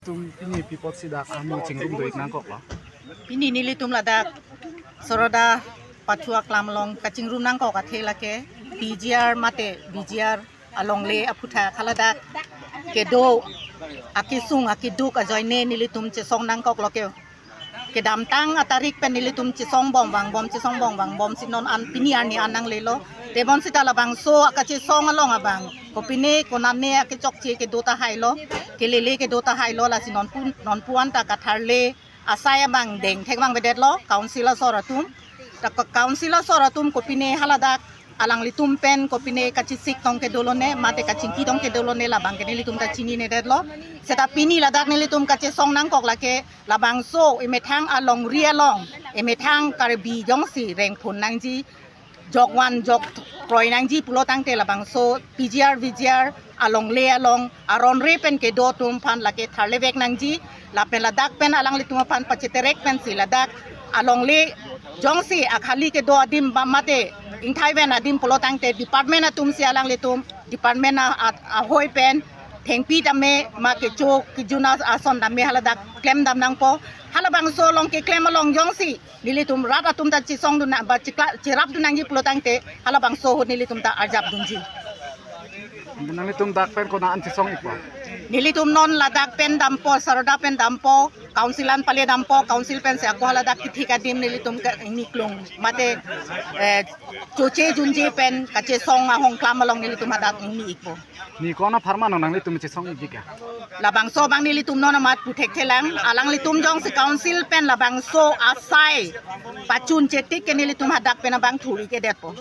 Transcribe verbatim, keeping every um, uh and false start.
Tum pini pi apotsi dak amo chingrum do-ik nangkoklo? Pini nelitum ladak Saroda pathu aklam along kachingrum nangkok athe lake P G R mate V G R alongle aphutha haladak kedo akesung akeduk ajoine nelitum chesong nangkoklo ke. Kedamtang atarik pen nelitum chesong bom vangbom chesong bom vangbomsi non an pini arni an nanglelo. Tebonsita labangso akachesong along abang kopine konane akechokche kedo tahailo, kelele kedo tahailo, lasi nonpu nonpu anta katharle asai abang deng thek abang avedetlo council asor atum. Ta ka-, council asor atum kopine haladak alanglitum pen kopine kachesik tong kedolone mate kachingki tong kedolone labang ke nelitum ta chininedetlo. Seta pini ladak nelitum kachesong nangkok lake labangso emethang alongri along, emethang Karbi jongsi rengphun nangji, jokvan jokkroi nangji pulo tangte labangso P G R V G R alongle along aronre pen kedo atum aphan lake tharlevek nangji, lapen ladak pen alanglitum aphan pacheterek pensi ladak alongle jongsi akhali kedo adim ba mate ingthaiven adim pulo tangte department atumsi alanglitum department a, a, ahoi pen thengpi tame ma kecho kejun ason tame haladak klemdam nangpo. Halabangso along keklem along jongsi nelitum rat atum ta chesongdun nang ba chikla cherapdun nangji pulo tangte halabangso ahut nelitum ta arjapdunji. Nanglitum dak pen kona an chesong-ikpo? Nelitum non ladak pen dampo, Saroda pen dampo, council an pale dampo, council pensi ako haladak kithik adim nelitum ke ingni klung mate, eh, choche junje pen kachesong ahongklam along nelitum hadak ingni-ikpo. Ni kona pharman nanglitum chesong-ikji ke? Labangso abang nelitum non amat puthekthelang, alanglitum jongsi council pen labangso asai pachun chetik ke nelitum hadak pen abang thur-ikedetpo.